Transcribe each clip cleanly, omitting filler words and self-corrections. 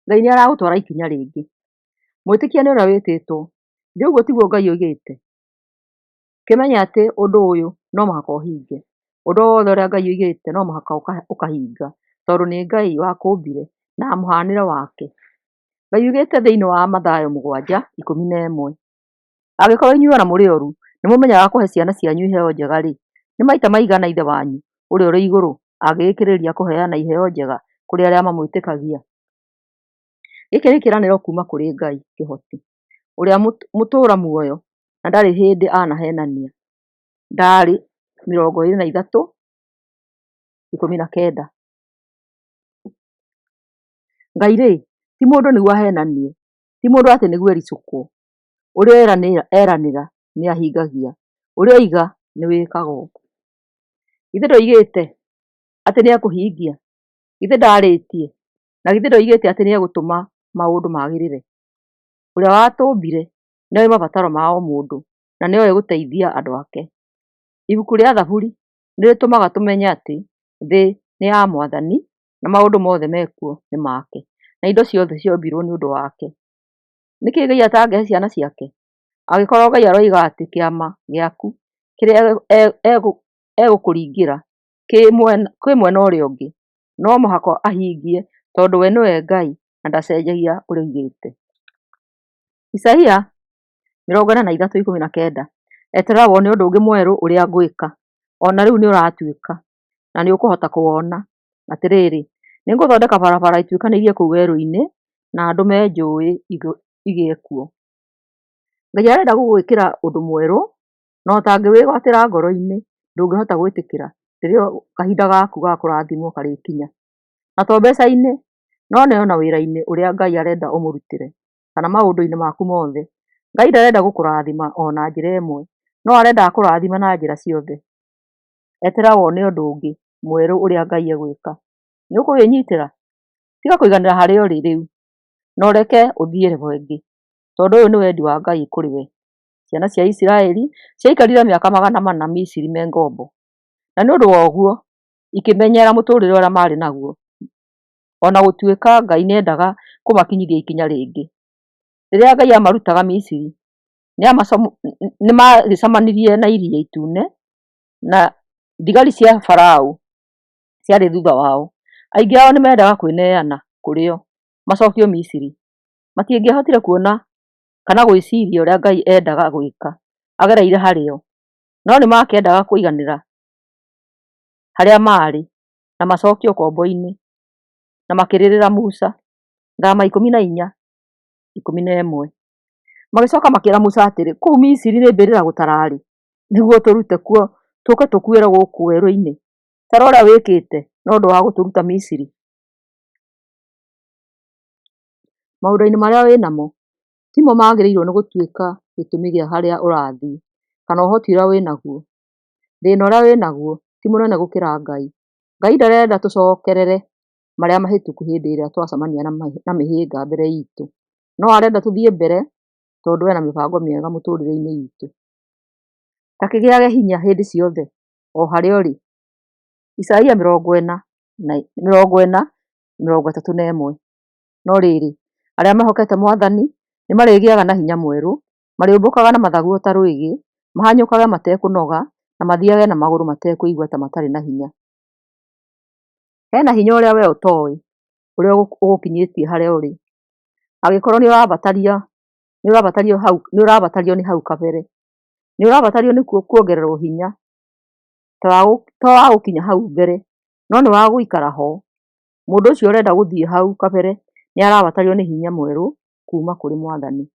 Ngai nĩ aragũtwara ikinya rĩngĩ. Mwĩtĩkia nĩ ũrĩa wĩtĩtwo. Githĩ ũguo tiguo Ngai oigĩte? Kĩmenye atĩ ũndũ ũyũ no mũhaka ũhinge. Ũndũ o wothe ũrĩa Ngai oigĩte no mũhaka ũkahinga, tondũ nĩ Ngai wakũmbire na mũhanĩre wake. Ngai oigĩte thĩinĩ wa Mathayo 7:11, Angĩkorwo inyuĩ o na mũrĩ oru nĩ mũmenyaga kũhe ciana cianyu iheo njega-rĩ, nĩ maita maigana Ithe wanyu ũrĩa ũrĩ igũrũ angĩgĩkĩrĩrĩria kũheana iheo njega kũrĩ arĩa mamwĩtĩkagia? Gĩkĩ nĩ kĩĩranĩro kuuma kũrĩ Ngai Kĩhoti, ũrĩa mũtũũra muoyo na ndarĩ hĩndĩ anahenania. Ndari 23:19. Ngai-rĩ, ti mũndũ nĩguo ahenanie, ti mũndũ atĩ nĩguo ericũkwo. Ũrĩa eranĩra nĩahingagia, ũrĩa oiga nĩwĩkagwo. Githĩ ndoigĩte atĩ nĩekũhingia? Githĩ ndaarĩtie? Na githĩ ndoigĩte atĩ nĩegũtũma maũndũ magĩrĩre? Ũrĩa watũmbire nĩoĩ mabataro ma o mũndũ na nĩoĩ gũteithia andũ ake. Ibuku rĩa Thaburi nĩrĩtũmaga tũmenye atĩ thĩ nĩ ya Mwathani na maũndũ mothe mekuo nĩ make, na indo ciothe ciombirwo nĩ ũndũ wake. Nĩkĩ Ngai atangĩhe ciana ciake? Angĩkorwo Ngai aroiga atĩ kĩama gĩaku kĩrĩa egũkũringĩra kĩ mwena ũrĩa ũngĩ, no mũhaka ahingie tondũ we nĩwe Ngai na ndacenjagia ũrĩa oigĩte. Isaia 43:19. Eterera wone ũndũ ũngĩ mwerũ ũrĩa ngwĩka, o na rĩu nĩũratuĩka, na nĩũkũhota kũwona. Atĩrĩrĩ, nĩngũthondeka barabara ĩtuĩkanĩirie kũu werũ-inĩ, na ndũme njũũĩ igĩe kuo. Ngai arenda gũgwĩkĩra ũndũ mwerũ, na ũtangĩwĩgwatĩra ngoro-inĩ, ndũngĩhota gwĩtĩkĩra rĩrĩa kahinda gaku ga kũrathimwo karĩkinya. Na to mbeca-inĩ, no nĩ ona wĩra-inĩ ũrĩa Ngai arenda ũmũrutĩre, kana maũndũ-inĩ maku mothe. Ngai ndarenda gũkũrathima o na njĩra ĩmwe, no arenda akũrathime na njĩra ciothe. Eterera wone ũndũ ũngĩ mwerũ ũrĩa Ngai egwĩka. Nĩũkũwĩnyitĩra? Tiga kũiganĩra harĩa ũrĩ rĩu, na ũreke ũthiĩ level ĩngĩ, tondũ ũyũ nĩ wendi wa Ngai kũrĩ we. Ciana cia Isiraeli ciaikarire mĩaka 400 Misiri me ngombo, na nĩ ũndũ wa ũguo ikĩmenyera mũtũrĩre ũrĩa marĩ naguo, ona gũtuĩka Ngai nĩendaga kũmakinyithia ikinya rĩngĩ. Rĩrĩa Ngai amarutaga Misiri, nĩmagĩcemanirie na Iria Itune na thigari cia Farao ciarĩ thutha wao. Aingĩ ao nĩmendaga kwĩneana kũrĩ o macokio Misiri. Matingĩahotire kuona kana gwĩciria ũrĩa Ngai endaga gwĩka agereire harĩ o, no nĩmakĩendaga kũiganĩra harĩa maarĩ na macokio ũkombo-inĩ, na makĩrĩrĩra Musa. Thama 14:11. Magĩcoka makĩĩra Musa atĩrĩ, kũu Misiri nĩ mbĩrĩra gũtararĩ, nĩguo ũtũrute kuo tũũke tũkuĩre gũkũ werũ-inĩ? Ta rora ũrĩa wĩkĩte na ũndũ wa gũtũruta Misiri. Maũndũ-inĩ marĩa wĩ namo timo magĩrĩirwo nĩ gũtuĩka gĩtũmi gĩa harĩa ũrathiĩ kana ũhoti ũrĩa wĩ naguo. Thĩna ũrĩa wĩ naguo ti mũnene gũkĩra Ngai. Ngai ndarenda tũcokerere marĩa mahĩtũku hĩndĩ ĩrĩa twacemania na mĩhĩnga mbere itũ, no arenda tũthiĩ mbere tondũ ena mĩbango mĩega mũtũrĩre-inĩ itũ. Ta kĩgĩage hinya hĩndĩ ciothe o harĩa ũrĩ. Isaia 40:31. No rĩrĩ, arĩa mehokete Mwathani nĩmarĩgĩaga na hinya mwerũ, marĩũmbũkaga na mathagu o ta rwĩgĩ, mahanyũkage matekũnoga, na mathiage na magũrũ matekũigua ta matarĩ na hinya. Hena hinya ũrĩa we ũtoĩ, ũrĩa ũgũkinyĩtie harĩa ũrĩ. Angĩkorwo nĩũrabatario nĩ hau kabere, nĩũrabatario nĩ kuongererwo hinya, to wa gũkinya hau mbere, no nĩ wa gũikara ho. Mũndũ ũcio ũrenda gũthiĩ hau kabere nĩarabatario nĩ hinya mwerũ kuma kũrĩ Mwathani.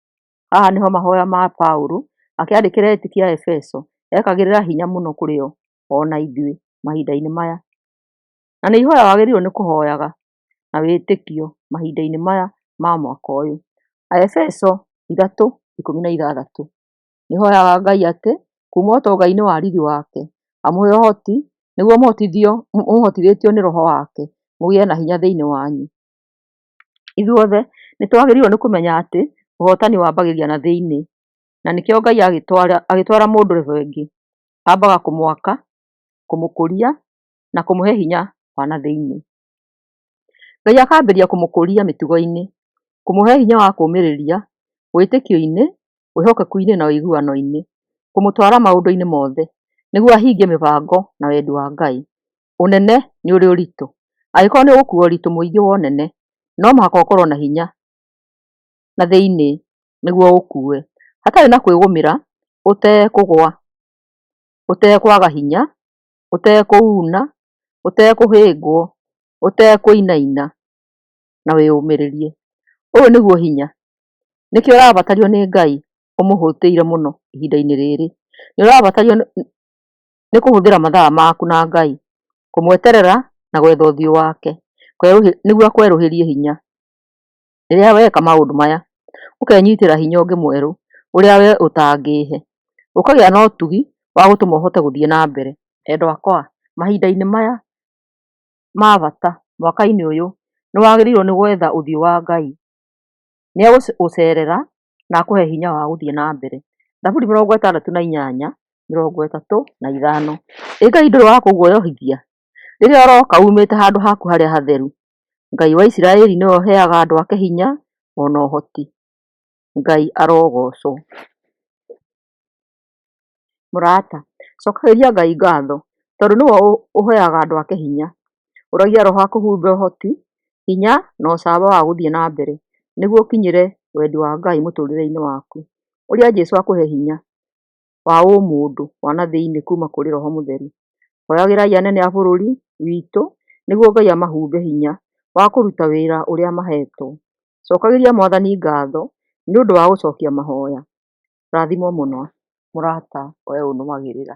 Haha nĩho mahoya ma Paũlũ akĩandĩkĩra etĩkia a Efeso ekagĩrĩra hinya mũno kũrĩ o ona ithuĩ mahinda-inĩ maya. Na nĩ ihoya wagĩrĩirwo nĩ kũhoyaga na wĩtĩkio mahinda-inĩ maya ma mwaka ũyũ. Aefeso 3:16. Nĩhoyaga Ngai atĩ kuma ũtonga-inĩ wa riri wake amũhe ũhoti nĩguo mũhotithĩtio nĩ Roho wake mũgĩe na hinya thĩinĩ wanyu. Ithuothe nĩtwagĩrĩirwo nĩ kũmenya atĩ ũhotani wambagĩrĩria na thĩinĩ, na nĩkĩo Ngai agĩtwara mũndũ level ĩngĩ, ambaga kũmwaka, kũmũkũria na kũmũhe hinya wa na thĩinĩ. Ngai akambĩrĩria kũmũkũria mĩtugo-inĩ, Kũmũhe hinya wa kũũmĩrĩria wĩtĩkio-inĩ, wĩhokeku-inĩ na ũiguano-inĩ. Kũmũtwara maũndũ-inĩ mothe nĩguo ahingie mĩbango na wendi wa Ngai. Ũnene nĩ ũrĩ ũritũ. Angĩkorwo nĩ ũgũkua ũritũ mũingĩ wa ũnene, no mũhaka ũkorwo na hinya na thĩinĩ nĩguo ũũkue, hatarĩ na kwĩgũmĩra, ũtekũgũa, ũtekwaga hinya, ũtekũuna, ũtekũhĩngwo, ũtekũinaina, na wĩyũmĩrĩrie. Ũyũ nĩguo hinya. Nĩkĩo ũrabatario nĩ Ngai ũmũhũtĩire mũno ihinda-inĩ rĩrĩ. Nĩ ũrabatario nĩ kũhũthĩra mathaa maku na Ngai, kũmweterera na gwetha ũthiũ wake nĩguo akwerũhĩrie hinya. Rĩrĩa weka maũndũ maya, ũkenyitĩra hinya ũngĩ mwerũ ũrĩa we ũtangĩhe. Ũkagĩa na ũtugi wa gũtũma ũhote gũthiĩ na mbere. Endwa akwa, mahinda-inĩ maya ma bata mwaka-inĩ ũyũ, nĩ wagĩrĩirwo nĩ gwetha ũthiũ wa Ngai. Nĩ egũgũcerera na akũhe hinya wa gũthiĩ na mbere. Thaburi 68 35. Ĩ Ngai ndũrĩ wa kũguoyohithia, rĩrĩa ũroka uumĩte handũ haku harĩa hatheru? Ngai wa Isiraeli nĩwe ũheaga andũ ake hinya o na ũhoti. Ngai arogoocwo. Mũrata, cokagĩria Ngai ngatho tondũ nĩwe ũheaga andũ ake hinya. Ũragia Roho akũhumbe ũhoti, hinya na ũcamba wa gũthiĩ na mbere nĩguo ũkinyĩre wendi wa Ngai mũtũrĩre-inĩ waku. Ũria Jesũ akũhe hinya wa ũmũndũ wa na thĩinĩ kuma kũrĩ Roho Mũtheru. Hoyagĩrai anene a bũrũri witũ nĩguo Ngai amahumbe hinya wa kũruta wĩra ũrĩa mahetwo. Cokagĩria Mwathani ngatho nĩ ũndũ wa gũcokia mahoya. Rathimwo mũno mũrata we ũnũmagĩrĩra.